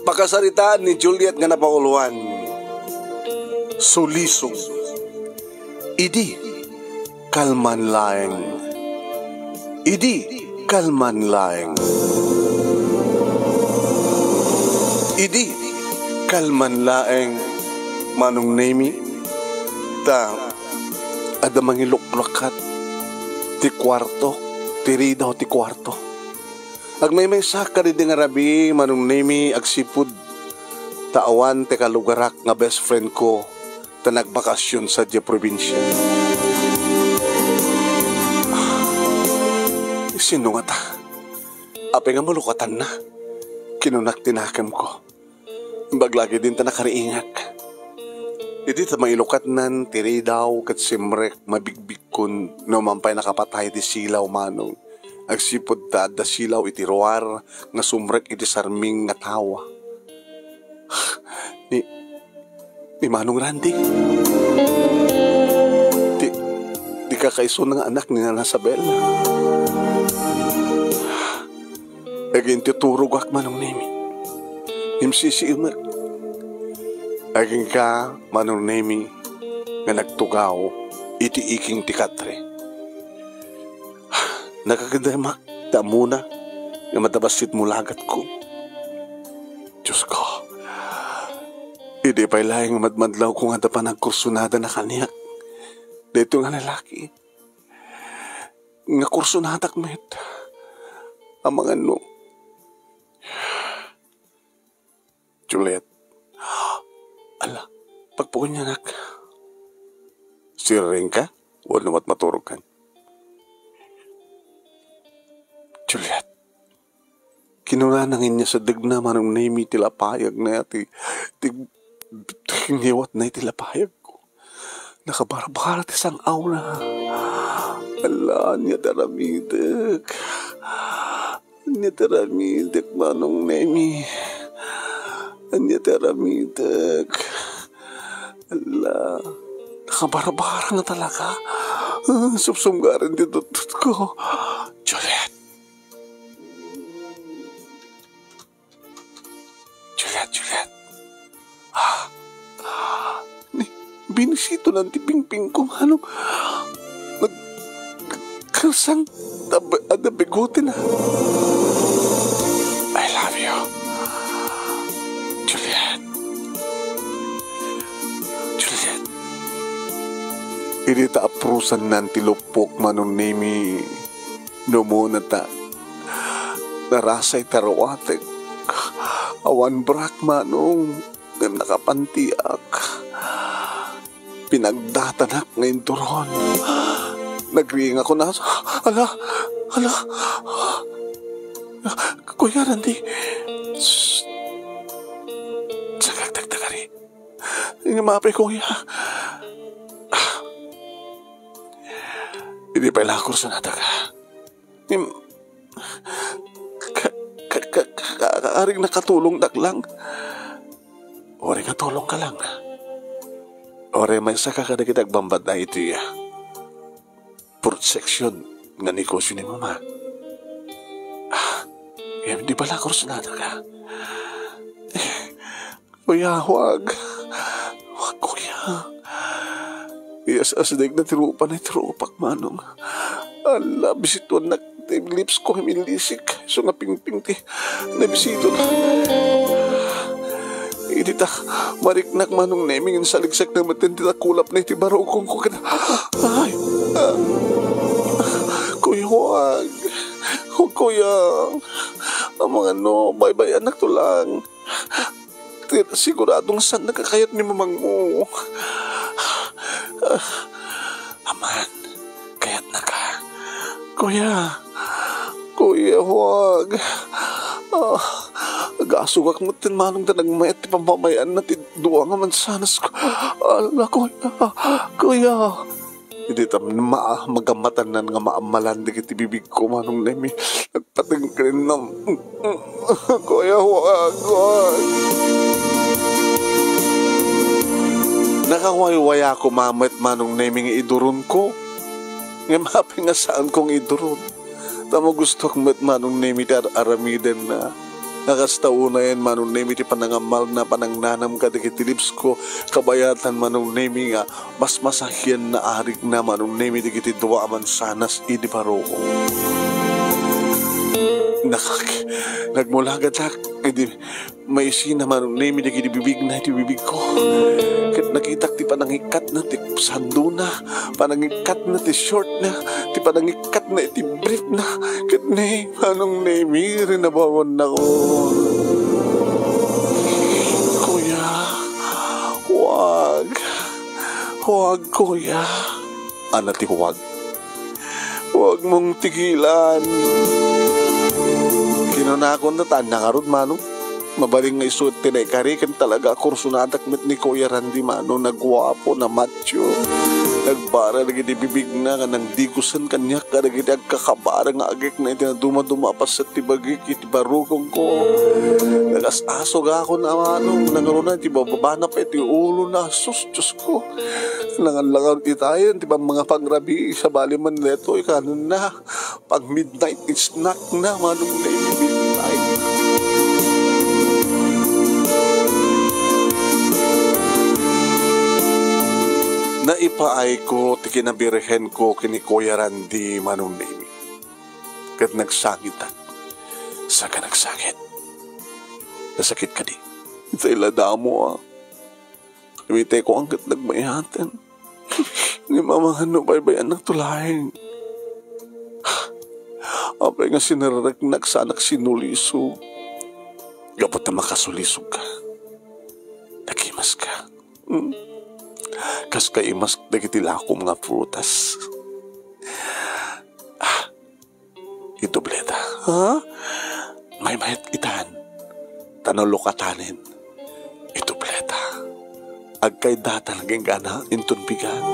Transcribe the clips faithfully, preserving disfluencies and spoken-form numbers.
Pakasaritaan ni Juliet nga napauluan. Sulisog. Idi kalman laeng. Idi kalman laeng. Idi kalman laeng, Manong Nemi, ta adda mangiluklukkat ti kuarto, ti ridaw ti kuarto. Agmaymaysak kadidi nga rabii, Manong Nemi, agsipud ta awan ti kalugarak nga best friend ko ta nagbakasyon sadiay probinsia. Sino ngata? Apay nga malukatanna? Kinunak ti nakemko. Imbag la ketdin ta nakariingak. Idi ta mailukatnan ti ridaw ket simrek, mabigbigkon no man pay nakapatay ti silaw, Manong. Agsipud ta adda silaw iti ruar nga sumrek iti sarming nga tawa. Ni, ni Manong Randy. Ti, ti kakaisuna nga anak ni Nana Sabel. Agintuturo gak, Manong Nemi. Ngem sisiimek. Agingga, Manong Nemi, nga nagtugaw iti iking ti katre. Nakagademak ta ammona nga adda bassit mulagatko. Diosko, idi pay laeng nga madmadlawko nga adda panagkursunadana kaniak daytoy nga lalaki. Nga kursunadak met. Amangan no. Juliet. Ala, pagpuon nga anak. Siriring ka? Wenno matmaturog kan? Juliet. Kinunana nga inyasadegna, Manong Nemi, ti lapayagna, ti, ti, ti ngiwatna iti lapayagko. Nakabarbara ti sang-awna. Ala, ania ti aramidek? Ania ti aramidek, Manong Nemi? Ania ti aramidek? Ala, nakabarbara nga talaga. Ah, sumsumgaren ti dutdotko. Juliet. Juliet, Juliet. Ah, ah, ni, binisitonan ti pingpingko, Manong. Nag-, nagkalsang, adda, adda bigotena. I love you. Juliet. Juliet. Idi ta aprusannan ti luppok, Manong Nemi. No umuna ta narasay ti aruatek. Awan brak, Manong, ngem nakapantiak. Pinagdatanak nga induron. Nagriingak kunas. Ala, ala. Kuya Randy. Shh. Sagagdagdagari. Ngem apay, kuya. Idi pay la kursunadaka. Ngem, ka, ka, ka, ka, karing nakatulongdak lang. Uray katulongka lang. Uray maysaka kadagiti agbambanna iti, ah, fruit section nga negosio ni Mama. Ah, ngem di bala kursunadaka. Kuya, huwag. Huwag, kuya. Iyas-asdegna ti rupana iti rupak, Manong. Ala, bisituannak ti lips ko, imillisik. Isu nga pingping ti nabisitona. Idi ta mariknak, Manong Nemi, insaligsekna met ti nakulapna iti barukongko. Kada, ay, ah, kuya, huwag. Huwag, kuya. Amangan no, baybay-annakto lang. Ti, siguradong saannaka kayat ni mamangmo. Aman, kayatnaka. Kuya, kuya, huwag. Ah, agasogak met ti manong ta nagmayat ti pammamayanna ti dua nga mansanas ko. Ala, kuya, kuya. Idi ta ma-, magammatannan nga maammalan dagiti bibigko, Manong Nemi, nagpatengkennam. Kuya, huwag, huwag. Nakawaywaya koma met, Manong Nemi, nga iduronko. Ngem apay nga saanko nga iduron? Ta magustuak met, Manong Nemi, ti ar-, aramidenna. Nga kasta unayen, Manong Nemi, ti panangamalna, panangnanam kadagiti lips ko, kabayatan, Manong Nemi, nga mas masahian na arigna, Manong Nemi, dagiti dua a mansanas idi barukong. Nakak-, nagmulagadak idi maisina, Manong Nemi, dagiti bibigna iti bibigko. Ket nakitak ti panangikkatna ti sandona, panangikkatna ti shortna, ti panangikkatna iti briefna. Ket ne, Manong Nemi, rinabawannako. Kuya, huwag. Huwag, kuya. Ana ti huwag. Huwag mong tigilan. Kinunakon ta, ania ngarud, Manong? Mabalin nga isu ti naikari ken talaga a kursonadak met ni Kuya Randy, Manong, naguapo, namatyo. Nagbara dagiti bibigna nga nangdigusen kaniak kadagiti agkakabara nga agekna iti nadumaduma a paset ti bagik iti barukongko. Nagas-asugakon a, Manong, nangruna ti bababana pay ti ulona. Sus, Diosko. Nangan-langaw itayen ti pammangapangrabii, sabali man daytoy, kanenna. Pag midnight snack na, Manong Nemi, midnight. Naipaayko ti kinabirhenko ken ni Kuya Randy, Manong Nemi. Ket nagsangitak. Saka nagsangit. Nasakit kadi? Itay la damo, a. Iwitay ko angket nagmayaten. Ni mama, no baybay-annakto laeng. Apay nga sinerreknak sanak sinulisog? Gapu ta makasulisog ka, nagimas ka. Hmm? Kas kaimas dagiti lakom nga prutas. Ah, Idubleta. Ha? Maymayat itan. Ta no lukatanen. Idubleta. Agkaydatan agingga inton bigat.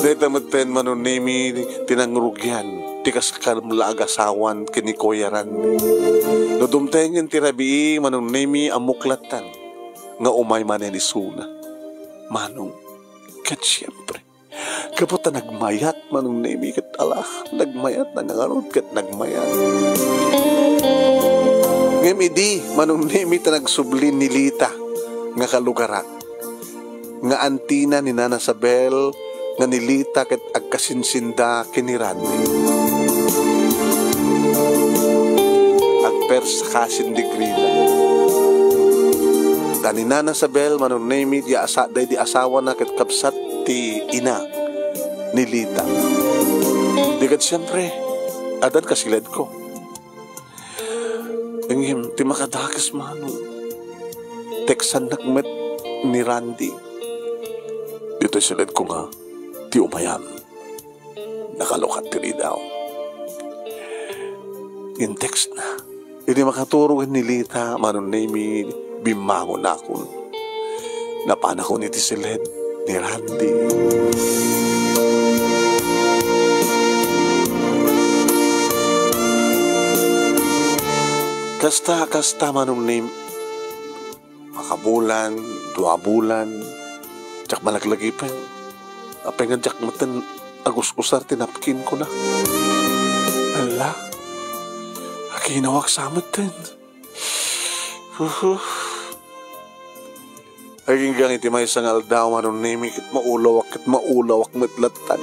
Dayta metten, Manong Nemi, ti nangrugian ti kaskam la agasawan ken ni Kuya Randy. No dumtengen ti rabii, Manong Nemi, ammok lattan nga umay manen isuna. Manong, ket siempre, gapu ta nagmayat, Manong Nemi, ket ala, nagmayat na nga ngarud ket nagmayat. Ngem idi, Manong Nemi, ta nagsubli ni Lita nga kalugarak, nga antina ni Nana Sabel, nga ni Lita ket agkasinsinda ken ni Randy. Agpersa kasin degree da. Ta ni Nana Sabel, Manong Nemi, di asa-, daydi asawana ket kabsat ti ina ni Lita. Di ket siempre, addan kasiledko. Ngem ti makadakes, Manong, teksannak met ni Randy. Ditoy siledko nga ti umayam. Nakalukat ti ridaw. In-text na. Idi makaturog ni Lita, Manong Nemi, bimmangonakon. Napanakon iti siled ni Randy. Kasta, kasta, Manong Nemi. Makabulan, dua bulan, diak malaglagipen. Apay nga diak metten aguskusar ti napkin, kuna. Ala, aginawak sa metten. Huhu. Aginggang iti maysa nga aldaw, Manong Nemi, ket maulawak, ket maulawak met lattan.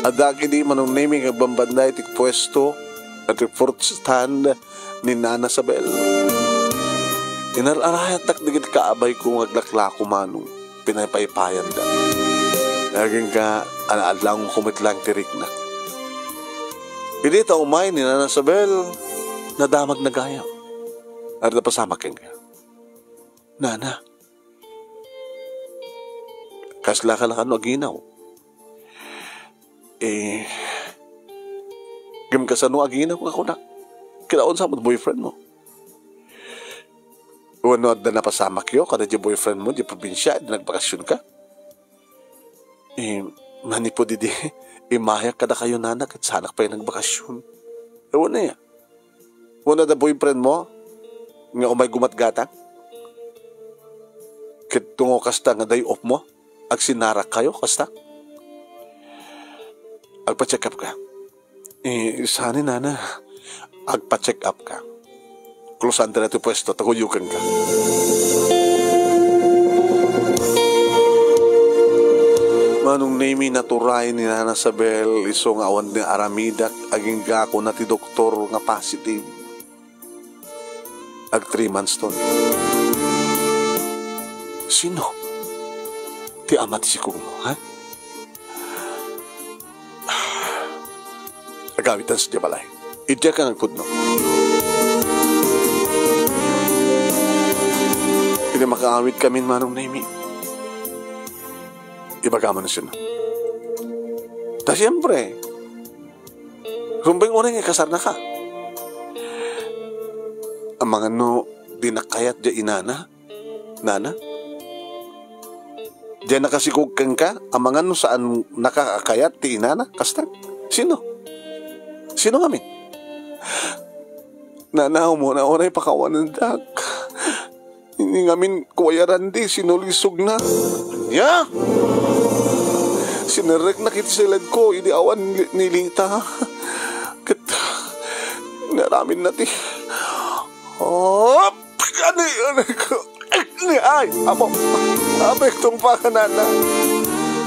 Adda kadi, Manong Nemi, nga agbambanda iti puesto, iti fruit stand, ni Nana Sabel. Inar-arayatdak dagiti kaabayko nga aglaklako, Manong, pinaypaypayanda. Agingga, ala-adlawanko met laeng ti riknak. Idi ta umay ni Nana Sabel, nadamagna gayam. Adda pasamak kenka. Nana, kasla ka la kano aginaw? Eh, ngem kasano aginaw nga kunak? Kinaunsa met boyfriend mo? Wenno adda napasamakyo kada di boyfriend mo, di probinsia, di nagbakasyon ka? Eh, manipud idi, imayak kadakayo, nana, ket sanak pay nagbakasyon. Ewan na ya. Wenno adda boyfriend mo nga umay gumatgatang? Ket tungo kasta nga day off mo, agsinarak kayo, kasta? Agpa-check up ka. Eh, saan ni nana? Agpa-check up ka. Close under ti puesto, ta kuyogka. Manong Nemi, naturay ni Nana Sabel, isu nga awan ni aramidak, agingga kuna ti doktor nga positive. Ag three months ton. Sino ti ama ti sikogmo, ha? Agawitan sa diay balay. Idiak nga agpudno. Idi makaawidkamin, Manong Nemi, ibagam no sino. Ta siempre, rumbeng uray nga ikasarnaka. Amangan no dinak kayat diay inana, nana? Diay nakasikog kenka, amangan no saannaka a kayat ti inana? Kasta? Sino? Sino ngamin? Nana, umuna uray pakawanendak. Ni ngamin, Kuya Randy, sinulisogna. Ania? Sinerreknak iti siledko, idi awan ni, ni Lita. Ket, naramidna ti, oh, ani, ani, ni, ay, apo, apo, itong pakanana.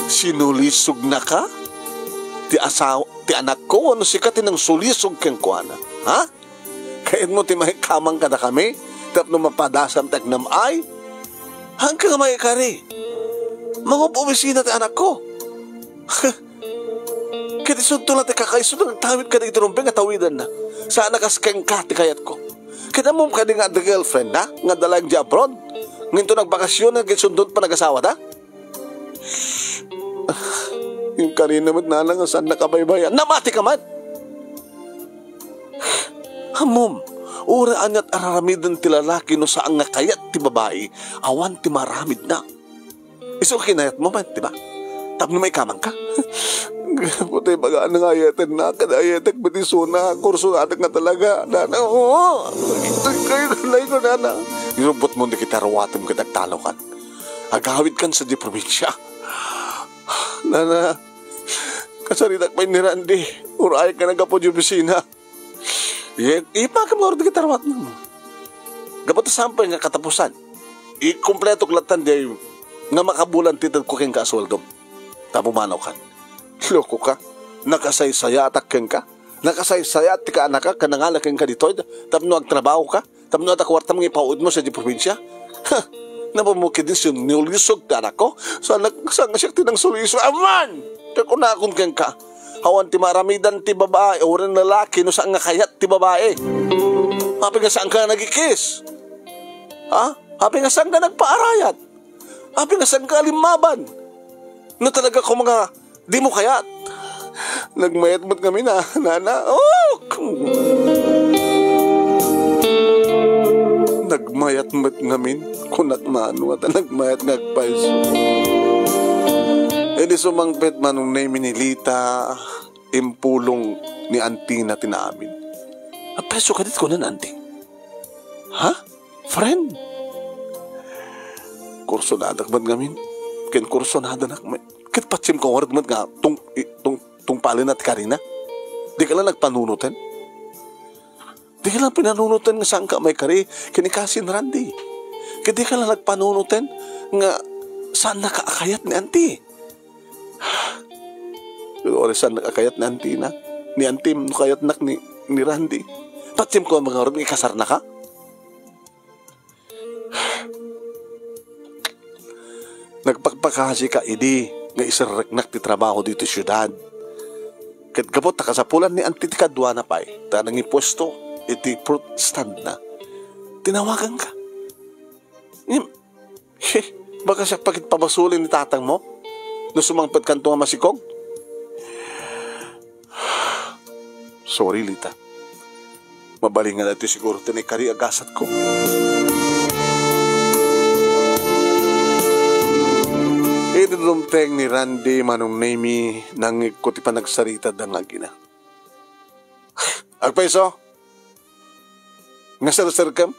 Sinulisognaka? Ti asawa, ti anakko, wenno sika ti nangsulisog kenkuana? Ha? Kayatmo ti maikamang kadakami tapno mapadasam ti agnam-ay? Haanka nga maikari. Mangup-obisina ti anakko. Ket isunto la ti kakaisuna nga agtawid kadagiti rumbeng a tawidenna. Saan a kas kenka ti kayatko. Ket ammom kadi nga adda girlfriendna nga adda laeng idiay abroad? Nga inton agbakasyon nga agsundot panagasawata? Inkarina met, nana, nga saannak a baybay-an. Namatika met! Ammom, uray ania't ar-aramiden ti lalaki no saan nga kayat ti babai, awan ti maaramidna. Isu kinayatmo met, di ba? Tapno maikamangka. Gapu ta ibagana nga ayatennak, ket ayatek met isuna, kursonadak nga talaga, nana, oo. Kayo, kayo, nana. Irubbotmo dagiti aruatem ket agtalokan. Agawidkan sadiay probinsia. Nana, kasaritak pay ni Randy. Urayek nga naggapu idiay opisina. Ye, ipakam nga dagiti aruatem. Gapu ta saan pay nga katapusan. Ikumpletok latta diay nga makabulan ti itedko kenka a sueldom. Ta pumanaw kan. Loko ka. Nakasaysayatak kenka. Nakasaysayaat ti kaanakak ken nangala kenka ditoy tapno agtrabaho ka. Tapno adda kuartam nga ipaw-idmo sadiay probinsia? Ha! Napamukid din sinulisog ti anakko? Saan, saan nga siak ti nangsulisog? Aman! Kakunakon kenka, awan ti maaramidan ti babai, uray lalaki, no saan nga kayat ti babai. Apay nga saanka nagikis? Ha? Apay nga saanka nagpaarayat? Apay nga saanka alimmaban? No talaga koma nga dimo kayat. Nagmayat met ngamin, a, nana. Oh! Nagmayat met ngamin, kunak nano, ta nagmayat nga agpayso. Idi sumangpet Manong Nemi ni Lita, impulong ni antina ti naamin. Agpayso kadi ti kuna ni anti? Ha? Friend? Kursonadak met ngamin. Ken kursonadanak met. Ket patiem ko ngarud met nga tung-, i-, tung-, tungpalna ti karina. Dika la nagpanunoten. Dika la pinanunoten nga saanka maikari ken ni Cousin Randy. Ket dika la nagpanunoten nga saannaka a kayat ni anti. Uray saannak a kayat ni antina. Ni antim no kayatnak ni, ni Randy. Patiem ko ngarud nga ikasarnaka. Nagpakpakasika idi nga iserreknak ti trabaho ditoy siudad. Ket gapu ta kasapulan ni anti ti kaduana pay, ta nangipuesto iti fruit standna, tinawaganka. Ngem, he, baka siak pay ket pabasolin ni tatangmo no sumangpetkanto nga masikog? Sorry, Lita. Mabalin nga daytoy siguro ti naikari a gasatko. Idi dumteng ni Randy, Manong Nemi, nangngegko ti panagsaritana nga agina. Agpayso? Nga serserkem?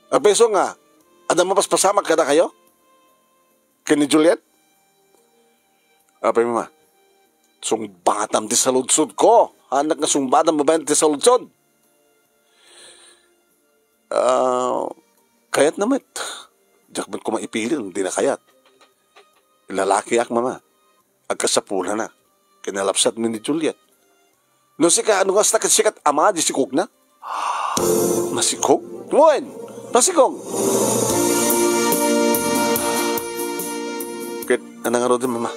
Agpayso nga adda mapaspasamak kadakayo ken ni Juliet? Apay, Mama, sungbatam ti saludsodko. Haanak nga sungbadan babaen ti saludsod. Ah, kayatna met. Diak met koma ipili no dina kayat. Lalakiak, Mama. Agkasapulana. Kinalabsatmi ni Juliet. No sika, no kasta ket sika ti ama, di sikogna? Masikog? Wen, masikog. Ket, ania ngarud, Mama?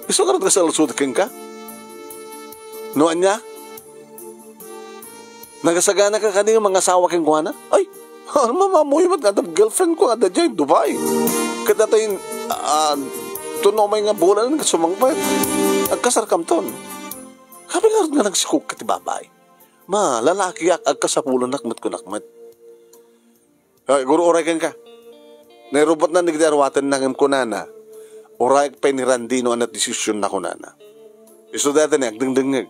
Isu ngarud nga saludsod kenka? No ania? Nagasaganaka kadi nga mangasawa kenkuana? Ay, ano, Mama, ammoyo met nga adda girlfriend ko nga adda diay Dubai. Ket datoy, ah, tuno may nga bulan nga sumangpet. Agkasarkamton. Apay ngarud nga nagsikogka ti babai? Ma, lalakiak, agkasapulanak met, kunak met. Ay, guru, uray kenka. Nairubotna dagiti aruatenna ngem kunana, "Urayek pay ni Randy no ania ti desisionna," kunana. Isu dayta ni agdengdengngeg.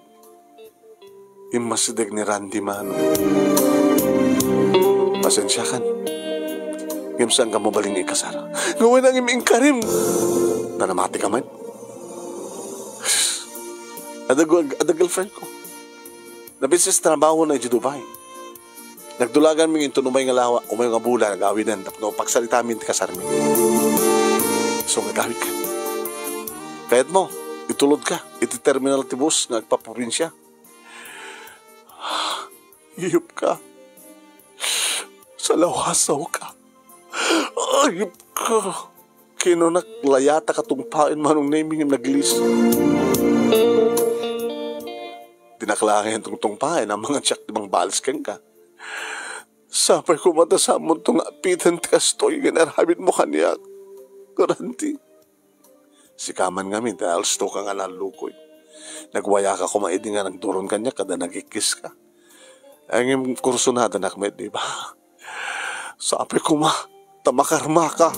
Immasideg ni Randy, Mano. Pasensiakan. Ngem saanka mabalin nga ikasar. Nga wen, ngem inkarim. Nanamatika met. Adda gu-, adda girlfriend ko. Nabises trabahona idiay Dubai. Nagdulaganmi inton umay nga lawa, umay nga bulan, agawiden tapno pagsaritami ti kasarmi. Isu nga agawidka. Kayatmo, itulodka iti terminal ti bus nga agpaprobinsia. Iyupka. Salawasawka. Ayupka. Kinunak, "Layata katungpaen, Manong Nemi," ngem naglis. Dinak laeng tungtungpaen, amangan siak ti mangbales kenka. Sapay koma ta saanmonto nga apiten ti kastoy nga inaramidmo kaniak, Randy. Sika man ngamin ti naalstoka nga nallukoy. Nagwayaka koma idi nga nagduron kaniak kada nagikkiska. Ngem kursunadanak met, di ba? Sapay koma ta makarmaka.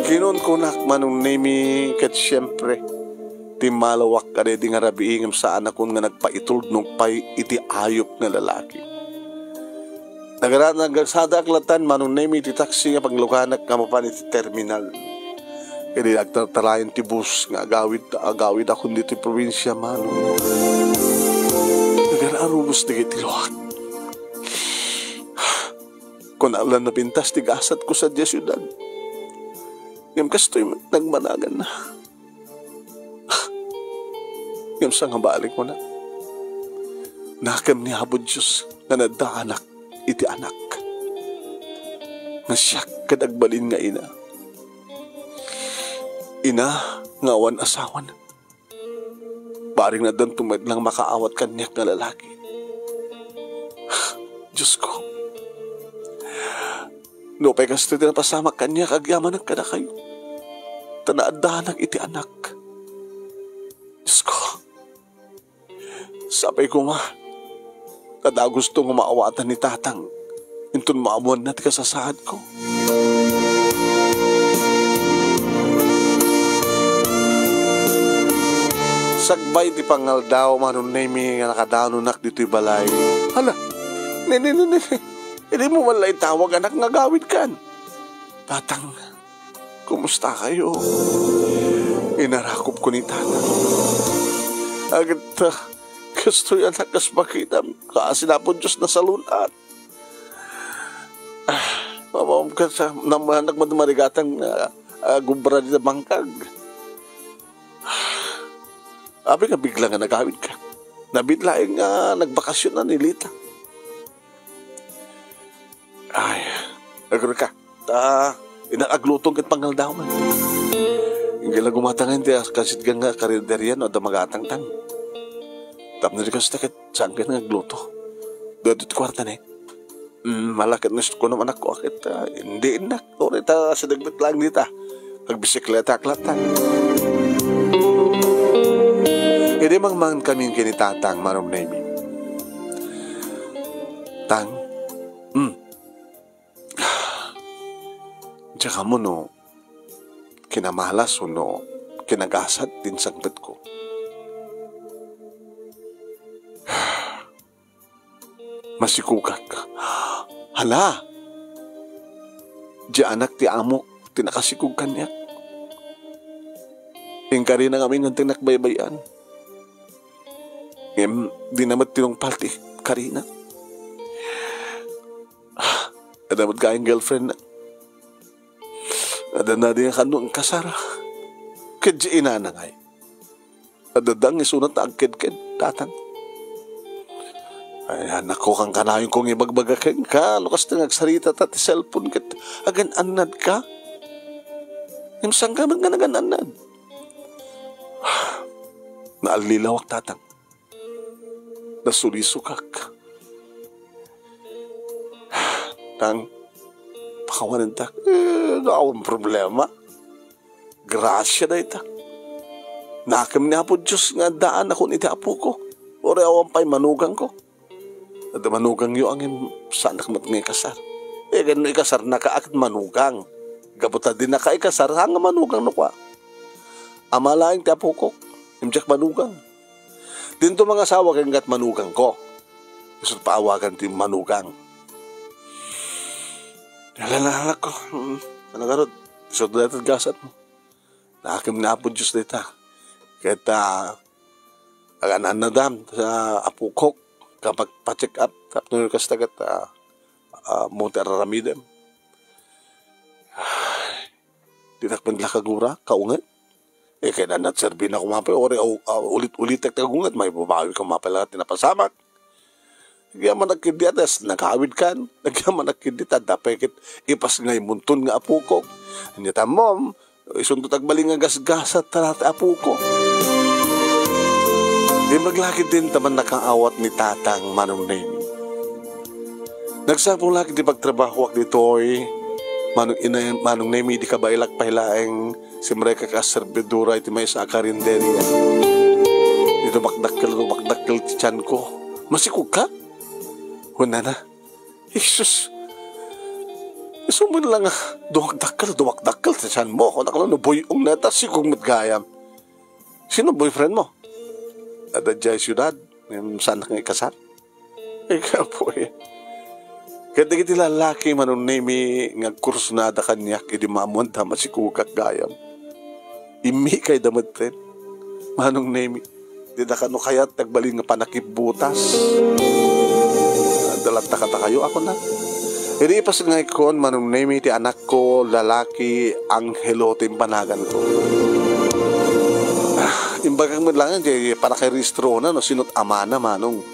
Kinunkunak, Manong Nemi, ket siempre, timmalawak kadaydi nga rabii ngem saanakon nga nagpaitulnog pay iti ayup nga lalaki. Nagara-, nagasadak latan, Manong Nemi, iti taxi nga pangluganak nga mapan iti terminal. Idi agtartarayan ti bus nga agawid, agawidakon ditoy probinsia, Manong. Nagararubos dagiti luak. Kunak la, napintas ti gasatko sadiay siudad. Ngem kastoy met nagmanaganna. Ngem sangabali, kunak, nakem ni Apo Dios nga naddaanak iti anak. Nga siak ket agbalin nga ina. Ina nga awan asawana. Bareng addanto met lang makaawat kaniak nga lalaki. Diosko, nupay kastoy ti napasamak kaniak agyamanak kadakayo, ta naaddaanak iti anak. Diosko, sapay koma, ta dagusto nga maawatan ni Tatang inton maammoanna ti kasasaadko. Sakbay ti pangaldaw, Manong Nemi, nga nakadanonak ditoy balay. Hala, ni, ni, ni, ni, idimo man la itawag, anak, nga agawidkan. Tatang, kumusta kayo? Inarakop ko ni Tatang. Agta, kastoy, anak, kas makitam, kaasi na po Diyos nasalun-at. Ah, mamaom ka sa, namanak mo marigatang, ah, ah, gubra di bangkag. Abi nga bigla nga nagawid ka. Nabit laeng nga nagbakasyon na ni Lita. Ay, agor ka. Ta, inak agluto ket pangaldaw man. Inggila gumatangan ti kasidgan nga karinderya no adda magatangtang. Tapno di kasta ket saan ket nga agluto. Dito ti kwarta ne. Mm, malaket no kuno anak ko, ket, ah, hindi, inak. Uri ta, sidagdaglang dita. Agbisikleta ak latta. Idi mangmangan kami ken ni Tatang, Manong Nemi. Tang, mm. Diak ammo no kinamalas wenno kinagasat ti insangpetko. Masikogak. Hala! Diay anak ti amok ti nakasikog kaniak. Inkarina ngamin nga ti nakbaybay-an. Ngem, dina met tinungpal ti karina. Adda met gayam girlfriend na. Adda na di nga kano ang kasara. Ket di inana ngay. Adda dang isuna ta agkedked, tatang. Ay, anak ko, kankanayon ko nga ibagbaga kenka, no kasta nga agsarita ta ti cellphone ket agan-annad ka. Ngem saan ka met nga nagan-annad? Naallilawak, tatang. Nasulisokak. Tang, pakawanentak. Eh, no awan problema. Grasia dayta. Nakem ni Apo Dios nga addaan akon iti apoko. Uray awan pay manugangko. Adda manugangyo, ngem saanak met nga ikasar. Eh, ken no ikasarnaka, a ket manugang. Gapu ta dinaka ikasar, saan nga manugang no kua? Ama laeng ti apokok, ngem diak manugang. Dinto mangasawa ken kat manugangko. Isu paawagan ti manugang. Ala na, anak ko. Hmm. Ano garud? Isu dayta gasat mo. Nakem ni Apo Dios dayta. Ket, ah, agan-annadam sa apokok. Kapag pa-check up, tapno kasta ket, ah, ah, mo ti araramidem. Dinak met la kagura, kaunget. Eh, kailangan nagserbi na koma pay, ori, aw, aw, ulit-ulitek ti kaunget, maibabawi koma pay la ti napasamak. Nagyamanak ketdi, adas, nagawid kan. Nagyamanak ketdi, ta adda pay ket ipasngaymonton nga apokok. Ania ta ammom, isunto ti agbalin nga gasgasat ta la ti apoko. Imbag la ketdin ta mannakaawat ni Tatang Manong Nemi. Nagsapulak iti pagtrabahoak ditoy, Manong Inay, Manong Nemi, idi kabaelak pay laeng, simrekak a serbidora iti maysa a karinderia. Di dumakdakkel, dumakdakkel ti tianko. Masikogka? Kunana. Jesus! Isu met la nga dumakdakkel, dumakdakkel ti tianmo. Kunak la no buy-ong neta, sikog met gayam. Sino boyfriend mo? Adda diay siudad. Ngem saanak nga ikasar? Ay, kapoy. Ket dagiti lalaki, Manong Nemi, nga agkursunada kaniak idi maammoanda masikogak gayam. Immikayda metten, Manong Nemi. Dida kano kayat ti agbalin nga panakibbutas. Adda latta kadakayo, a kuna. Idi ipasngaykon, Manong Nemi, ti anakko, lalaki, Angelo ti impanaganko. Ah, imbagak met laeng ti panakairehistrona no sino't amana, Manong.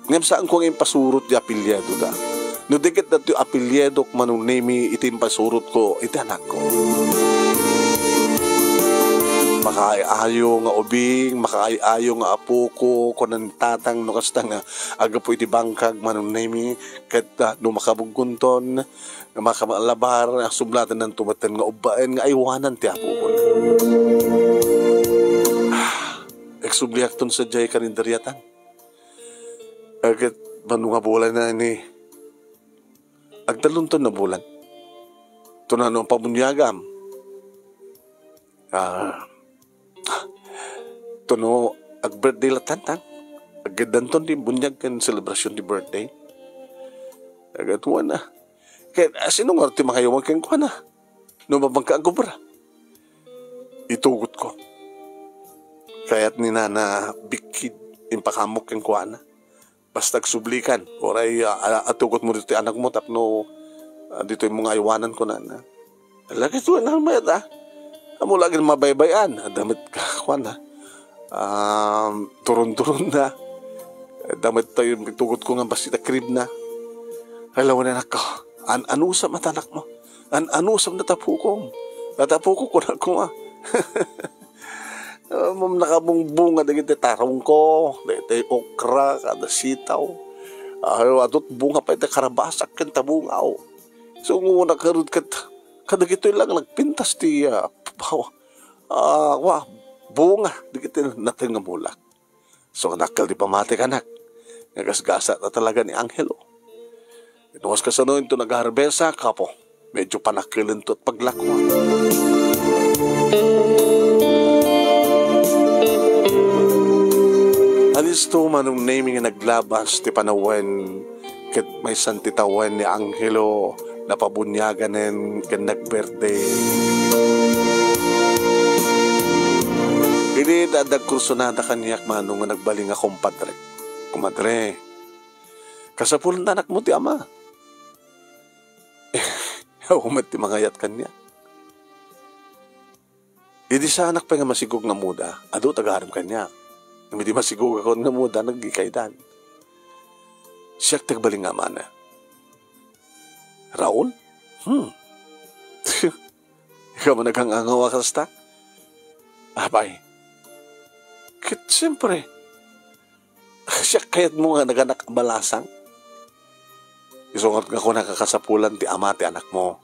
Ngem saanko nga impasurot ti apelyidoda. No di ket datoy apelyidok, Manong Nemi, iti impasurotko iti anakko. Makaay-ayo nga ubing, makaay-ayo nga apoko, kunan ni Tatang, no kasta nga aggapu iti bangkag, Manong Nemi, ket, ah, no makabuggonton, makalabar, sublatan nanto metten nga ubbaen nga aywanan ti apokon. Ah, agsubliakton sadiay karinderia, Tang. Ket mano nga bulan na ni, agtallonton na bulan. Ito na no pabuniagam. Ah, ito no ag-birthday la, Tang. Aggaddanton ti buniag ken selebrasyon ti birthday. Agatuan na. Ket, ah, sino nga ti mangayuman kenkuana? No mabangka agobra, itugotko. Kayat ni Nana Bikkid, impakaamok kenkuana. Basta agsublikan, uray, ah, ah, atugotmo ditoy anakmo tapno, ah, ditoy mo nga aywanan, kunana. Lagay to, ano, mayat, ah? Amo lagi mabaybay-an. Adda met, kuana. Um, turon-turon na. Adda met tayo, itugotko nga bassit a crib na. Ay, lawan, anakko. An-, anusam a ti anakmo? An-, anusam na ti apokon? Ti apokon, kunakon, ah. Mom, nakabungbunga dagiti tarongko, dagiti okra, kada sitaw. Ay, adut bunga pay ti karabasak ken tabungaw. Sungo na karud ket kadagitoy lang nagpintas ti, ah, bawa, ah, wa, bunga dagiti nateng nga mulak. So, kadakkel ti pamati, kanak. Nga gasgasat a talaga ni Angelo. Ket no kas-, kasano inton nagharvest, kapo? Medyo panakkelento ti paglakwa. Anisto, Manong Nemi, nga naglabas ti panawen ket maysan ti tawen ni Angelo napabuniaganen ken nag-birthday. Di ta adda kursunada kaniak mano nga nagbalin nga kumpadrek. Kumadre, kasapulan ta anakmo ti ama. Awan met ti mangayat kaniak. Idi saanak pay nga masigog nga muda, adu ti agaram kaniak. Ngem idi masigogakon nga muda, nagikaydan. Siak ti agbalin nga amana. Raul? Hmm. Ikaw man nagangangawa kasta? Apay. Ket siyempre, siak kayatmo nga naganak a balasang. Isu ngarud nga kunaka kasapulan ti ama ti anakmo.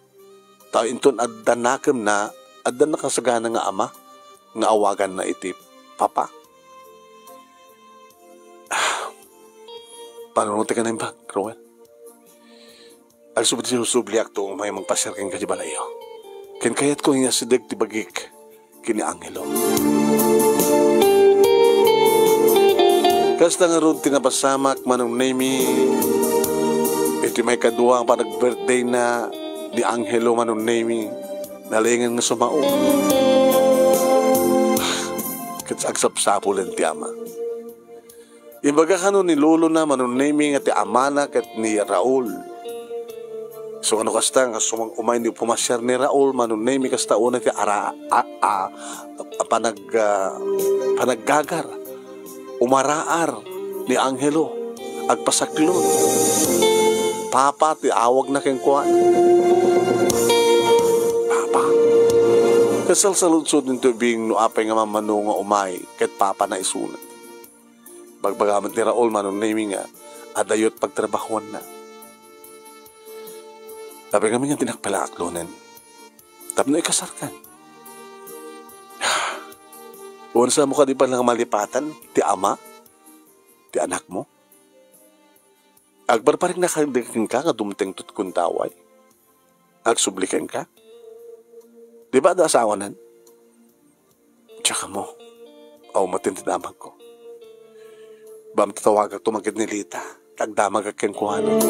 Ta inton adda nakemna, adda nakasagana nga ama nga awaganna iti papa. Paano ti kanaimbag, Roel? Agsubli-subliakto umay mangpasiar kenka ti balayyo. Ken kayatko nga asideg ti bagik ken ni Angelo. Kasta ngarud ti napasamak, Manong Nemi, iti maikadua a panag-birthday na ni Angelo, Manong Nemi, nalingan nga sumao. Ket agsapsapulen ti ama. Imbaga kano ni lolona, Manong Nemi, nga ti amana ket ni Raul. So, ano kasta nga sumang-, umay ni pumasiar ni Raul, Manong Nemi, kasta unay ti ara-, a, a, a, panag-, a, panaggagar, umaraar ni Angelo, agpasaklon. Papa ti awagna kenkuana. Papa. Kasalsaludsod ni Tubing no apay nga mamano nga umay ket papa na isuna. Bagbaga met ni Raul, Manong Nemi, nga adda ket pagtrabahuanna. Apay ngamin nga dinak pay la aklonen tapno ikasarkan? Wen, saanmo kadi pay la nga malipatan ti ama ti anakmo? Agparpariknak kadi kenka nga dumteng ti kuntaway? Agsubli kenka? Di ba adda asawanan? Diak ammo. Awan met ti damagko. Bam, tatawagakto man ket ni Lita. Agdamagak kenkuana.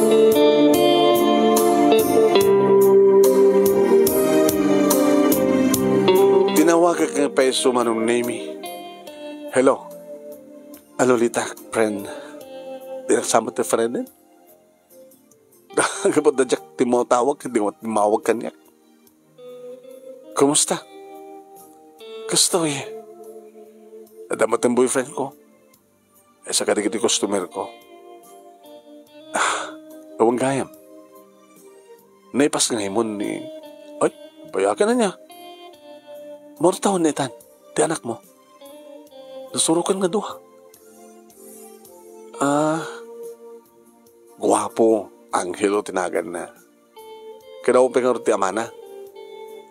Tinawagak nga pay isu, Manong Nemi. Hello. Hello, Lita, friend. Dinak sa met ti friend? Gapu ta diak ti matawag, di mo timmawag kaniak. Kumusta? Kastoy. Adda met ti boyfriend ko. Isa kadagiti customer ko. Ah, awan gayam. Naipas nga imon ni, ay, bayagan na niya. Murtaon na itan, ti anakmo. Nasurokan nga dua. Ah, guapo, Angelo ti naganna. Kadaw pay ngarud ti amana.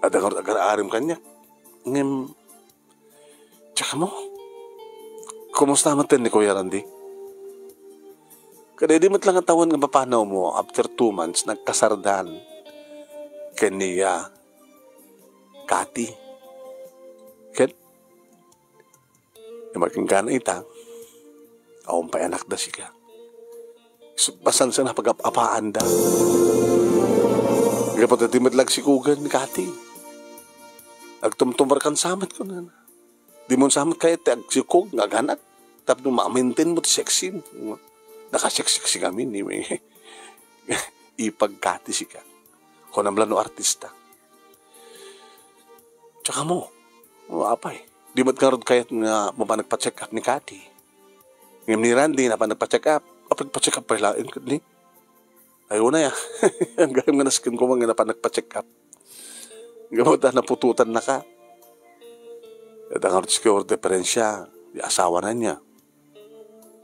Adda ngarud agar-arim kaniak. Ngem, tsaka mo, kumusta met ni Kuya Randy? Kada di met lang tawen nga mapanaw mo, after two months, nagkasardan ken ni, ah, Cathy. Ken, Imagen ka na ita, awan pay anakda sika. Su-, pasansa na pagap-apaanda. Gapu ta di met lang sikugan ni Cathy. Agtumtumar kan samet ko na. Di mo samet kayat ti agsikog nga aganak. Tapno ma-maintain mo ti sexy mo. Nakaseksexy kami ni ipag Cathy sika. Kunam la no artista. Tsaka mo, o, apay, di met ngarud kayat nga mapan nagpa-check up ni Cathy. Ngem ni Randy, napan nagpa-check up. Apay, pa-check up pay laeng ket ni? Ay, unay, ah. Ang gayam nga nasken ko man nga napan nagpa-check up. Gapu ta naputotan na ka. Ita ngarud siguro diferensya, di asawa na niya.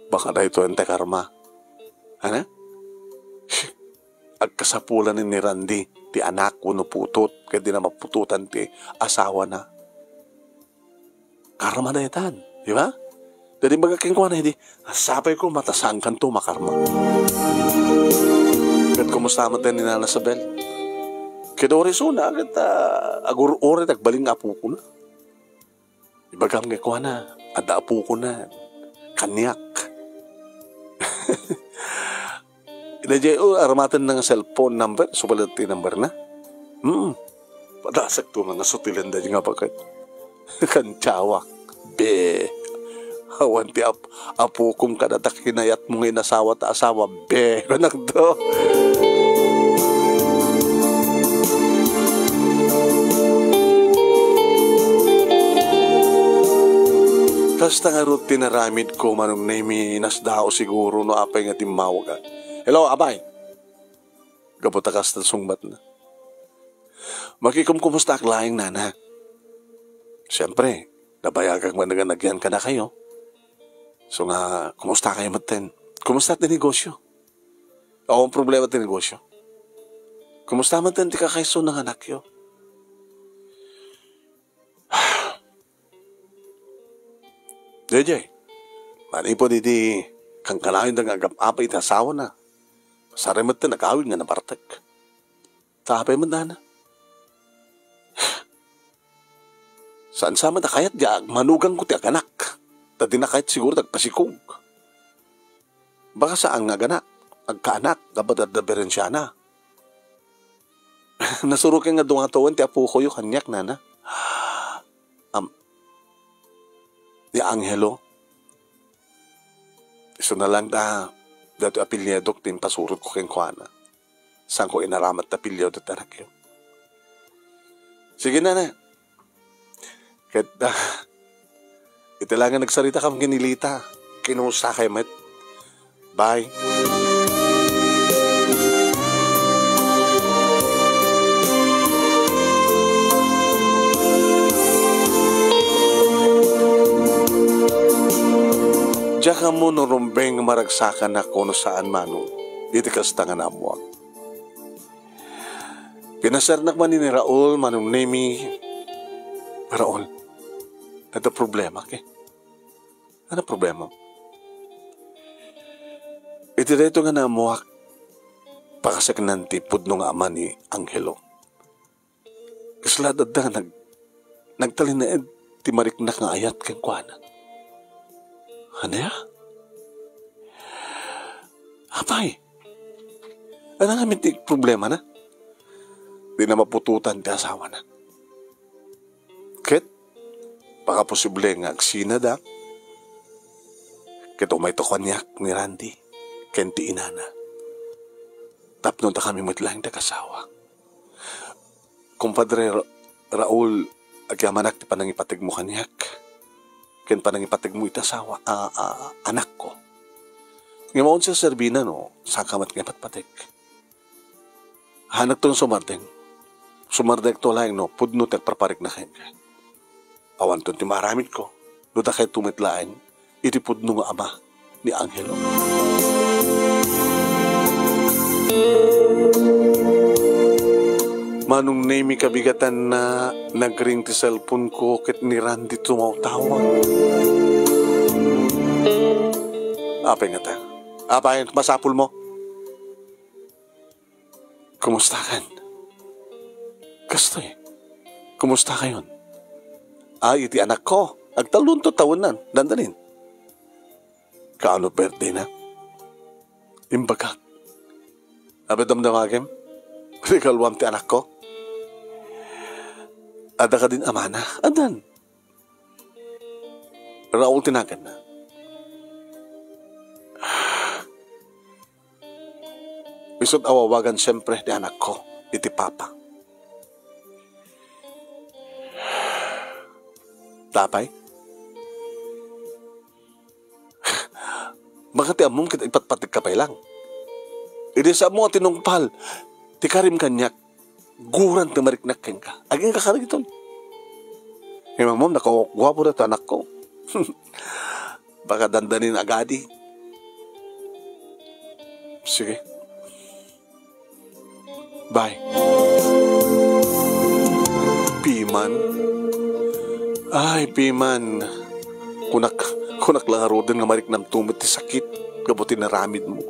Baka daytoy ti karma. Ana? Agkasapulan ni Randy ti anak wenno putot, ket di na maputotan ti asawana. Karma daytan, di ba? Dadi, imbagak kenkuana idi, sapay ko, matasankan to, makarma. Ket kumusta met ni Nana Sabel? Ket orisona, ket, ah, agur-uri, agbalin nga apokona. Ibagam nga kuana, adda apokona, kaniak. Daydiay, o, aramatenna nga cellphone number, isu pay latta ti number na. Hmm. Padasakto nga nasutilen daydiay nga baket. Kantiawak. Be, awan ti ap-, apokom kada ta kinayatmo nga inasawa ta asawa. Be, kunakto. Kasta ngarud ti naramidko, Manong Nemi, nasdaaw siguro no apay nga timmawag. Hello, apay. Gapu ta kasta sungbatna. Makikumkumustaak laeng, nana. Siyempre, nabayagak met nga nagyan kadakayo. So nga, kumusta kayo metten? Kumusta ti negosyo? Awan problema ti negosyo. Kumusta metten ti kakaiso nga anakyo? Daydiay, manipud iti kankanayon da nga agap-apa iti asawana, saray met ti nagawid nga nabartek. Ta apay met, nana? Saan sa met a kayat di agmanugangko ti aganak. Ta di na kayat siguro ti agpasikog. Baka saan nga agana-, agkaanak, gapu ta diferensiana. Nasuroken nga dungatoen ti apokoyo kaniak, nana. Am, ni Angelo. Isu na lang ta, datoy apelyidok ti impasurotko kenkuana. Saanko inaramat ti apelyido ti anakyo. Sige, nana. Ket, ah, iti la nga nagsaritakam ken ni Lita, kinusakay met. Bye. Diak ammo no rumbeng maragsakanak kono saan, Manong, iti kasta nga naammoak. Pinasernak man ni Raul, Manong Nemi. Raul, adda problema, ke? Ano problema? Iti daytoy nga naammoak, pakaseknan ti pudno nga ama ni Angelo. Kasla adda nga nag-, nagtalinaed ti mariknak nga ayat kenkuana. Ania? Apay, ano nga ti problemana? Di na maputotan ti asawana. Ket, pakaposible nga agsinada, ket umayto kaniak ni Randy, ken ti inana. Tapno dakami met laeng ti agasawa. Kumpadre Ra-, Raul, agyamanak ti panangipategmo kaniak, ken panangipategmo iti asawa, a, a, anakko. Ngem awan serserbina no saanka met nga ipatpateg. Hanakton sumardeng. Sumardengto laeng no pudno ti agparparikna kenka. Awanton ti maaramidko no dakayto met laeng iti pudno nga ama ni Angelo. Manong Nemi, kabigatanna, nagring ti cellphone ko ket ni Randy tumawtawag. Apay ngata? Apay, masapul mo? Kumusta kan? Kastoy, kumusta kayon? Ay, iti anakko, agtallo unto tawennan, dandanin. Kaano birthday na? Imbagak. Apay damdamagem? Regaluam ti anakko? Adda kadin amana? Addan. Raul ti naganna. Isut' awawagan siempre ti anakko iti papa. Apay? Baka ti ammom ket ipatpategka pay lang. Idi sa ammo a tinungpal ti karim kaniak, guran ti mariknak kenka. Agingga kadagiton. Ngem ammom, nakaguapo daytoy anakko. Baka dandanin agadi. Sige. Bye. Piman. Ay, Piman. Kunak, kunak la ngaruden nga mariknamto met ti sakit gapu ti naramidmo.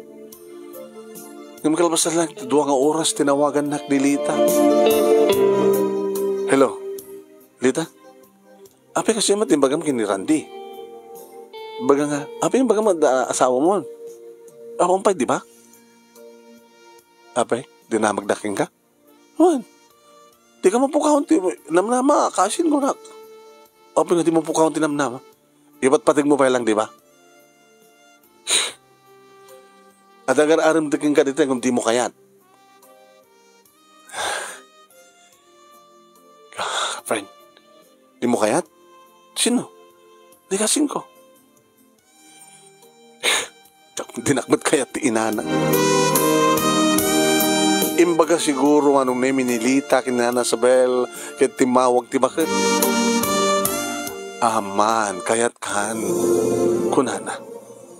Ngem kalpasan lang ti dua nga oras, tinawagannak ni Lita. Hello, Lita? Apay, kastoy met imbagam ken ni Randy? Baga nga, apay imbagam a asawam? Awan pay, di ba? Apay, dinamagda kenka? Wen, di ka mapukawan ti namnama, kasin kunak. Apay nga di mapukawan ti namnama? Ipatpategmo pay lang, di ba? Adda agar-arem ti kenka dita ngem dimo kayat. Friend, dimo kayat? Sino? Di kasingko. Dinak met kayat ti inana. Imbaga siguro nga nung minilita ken ni Nana Isabel ket timmawag ti baket. Aman, kayat kan, kunana.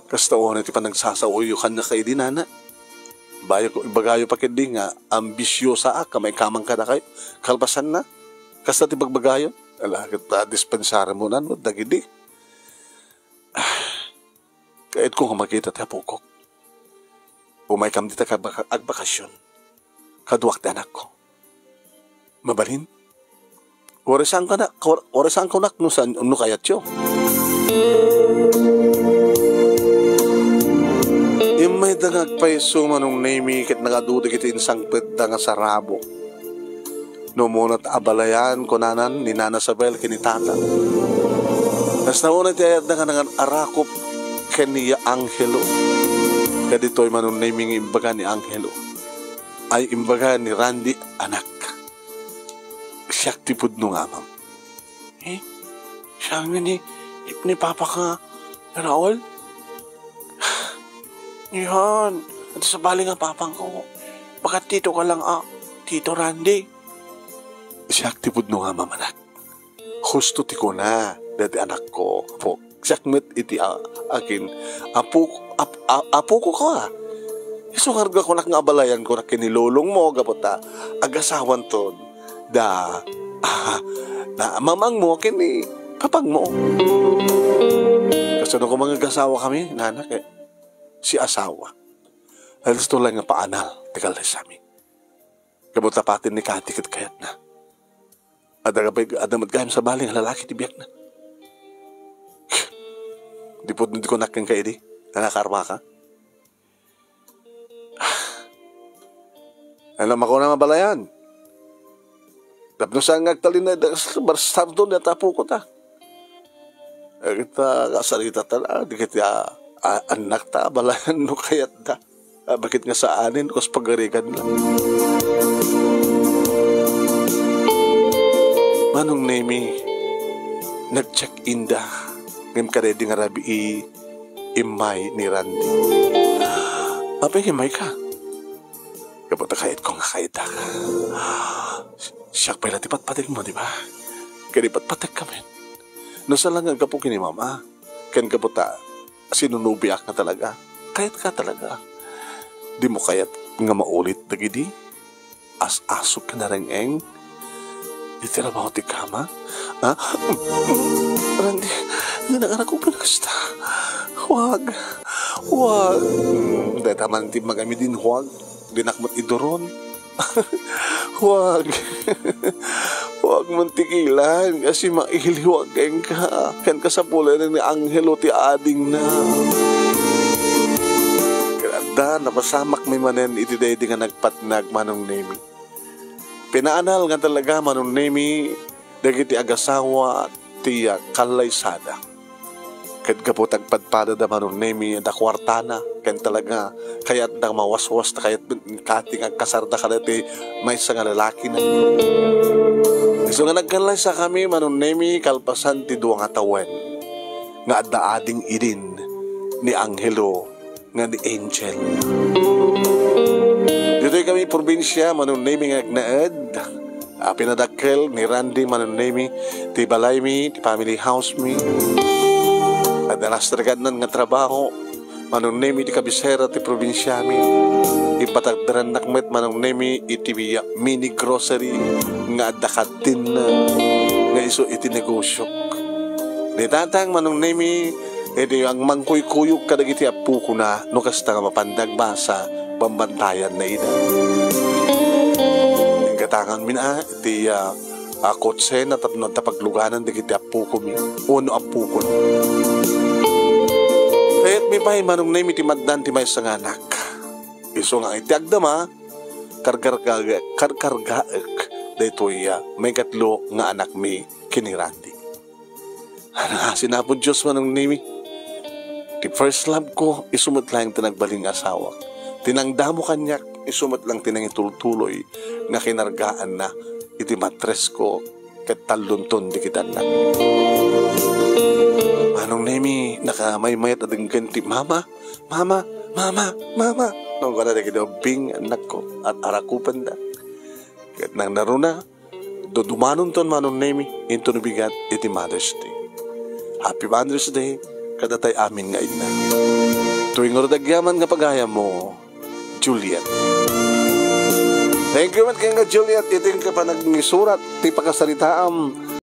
Kasta unay ti panagsasaoyo kaniak idi, nana. Bayo, ibagayo pa ketdi nga ambisiosaak a maikamang kadakayo. Kalpasanna, kasta ti bagbagayo. Ala, ket, ah, dispensarem no dagidi. Kayatko nga makita ti apokok. Umaykam dita ka baka-, agbakasyon. Kaduak ti anakko. Mabalin? Warisankanak, war-, warisankanak no saan, no kayatyo. Immayda nga agpayso Manong Nemi ket nagadu dagiti insangpetda nga sarabok. No umuna ta abalayan, kunanan ni Nana Isabel ken ni Tata. Kasta unay ti ayatda nga nangan-arakop ken ni Angelo. Kaditoy Manong Nemi nga imbaga ni Angelo. Ay imbaga ni Randy, anak. Siak ti pudno nga amam. Eh? Siya nga ni, ni papa ka, Raul? Yan, ito sabali nga papangko. Baka tito ka lang, ah, Tito Randy. Siak ti pudno nga amam, anak. Husto ti kuna, dati anakko, apo. Siak met iti a-, akin, apo, ap-, a-, apoko ka. Isu nga kunak nga abalayan kunak ken ni lolong mo, gapu ta agasawan ton da, ah, na mamangmo ken ni papangmo. Kasano ko mangagasawa kami, nana, ket si asawa. Alas to lang nga paanal, ti kalesami. Gapu ta patin ni Kati ket kayatna. Adda gabay, adda met gayam sabali nga lalaki ti biagna. Di pudno ti kunak kenka idi, nga nakaarmaka. Ano, makuna nga abalayan? Tapno saan nga agtalinaed, barsardon, data apoko ta. Dagita kasarita ta la, dagiti a-, a-, annak ta, abalayan no kayatda. A, bakit nga saanen, kas pagarigan la. Manong Nemi, nag-check-in da. Ngem kadaydi nga rabii, immay ni Randy. Apay, immay ka? Gapu ta kayatko nga kayatda ka. Siak pay la ti patpategmo, di ba? Kadi patpategka met. No sa lang nga gapu ken ni mama, ken gapu ta sinunubiak nga talaga. Kayatka talaga. Dimo kayat nga maulit dagidi as-asok ken nareng-eng iti trabaho ti kama? Ha? Randy, dinak a nakupin kasta. Huwag. Huwag. Mm, dayta man ti magami din huwag. Dinak met iduron. Huwag. Huwag mon tikilan, kasi mailiwag kenka. Ken kasapulan ni Angelo ti adingna. Ket adda, napasamak mi manen iti daydi nga nagpatnag, Manong Nemi. Pinaanal nga talaga, Manong Nemi, dagiti agasawa ti, ah, kallaysada. Ket gapu ta agpadpadada Manong Nemi, adda kuartana, ken talaga kayatda mawaswas, ta kayat ni Kati nga agkasarda kadagiti maysa nga lalakina. Isu nga nagkallaysakami Manong Nemi kalpasan ti dua nga tawen nga adda ading idin ni Angelo nga ni Angel. Ditoy kami probinsia, Manong Nemi nga agnaed. Ah, pinadakkel ni Randy, Manong Nemi, ti balaymi, ti family house mi. Adda nastregannan nga trabaho, Manong Nemi, ti kabisera ti probinsiami. Ipatagderannak met, Manong Nemi, iti mini grocery nga adda kadinna nga isu iti negosiok. Ni tatang, Manong Nemi, idi agmangkuykuyog kadagiti appokona, no kasta nga mapanda agbasa, bambantayanna ida. Inggatangan mi na iti, ah, ah, kotsena tapno adda pagluganan dagiti appokomi wenno appokon. Kayatmi pay, Manong Nemi, ti maddan ti maysa nga anak. Isu nga iti agdama, karkargaek, karkargaek daytoy, ah, maikatlo nga anakmi ken ni Randy. Nangngaasin Apo Dios, Manong Nemi. Ti first love ko, isu met laeng ti nagbalin nga asawak. Ti nangdamo kaniak, isu met lang ti nangitultuloy nga kinargaanna iti matres ko ket tallonton di kitanna. Manong Nemi, nakamaymayat a denggen ti mama, mama, mama, mama. Nungkana dagiti ubbing annakko, at arakupenda. Ket nangnaruna, dudumanonton, Manong Nemi, inton bigat iti Mother's Day. Happy Mother's Day kadatay amin nga inna. Tuwing ngarud agyaman nga pagayammo, Juliet. Thank you met kenka, Juliet, iti panagisurat ti pakasaritaam.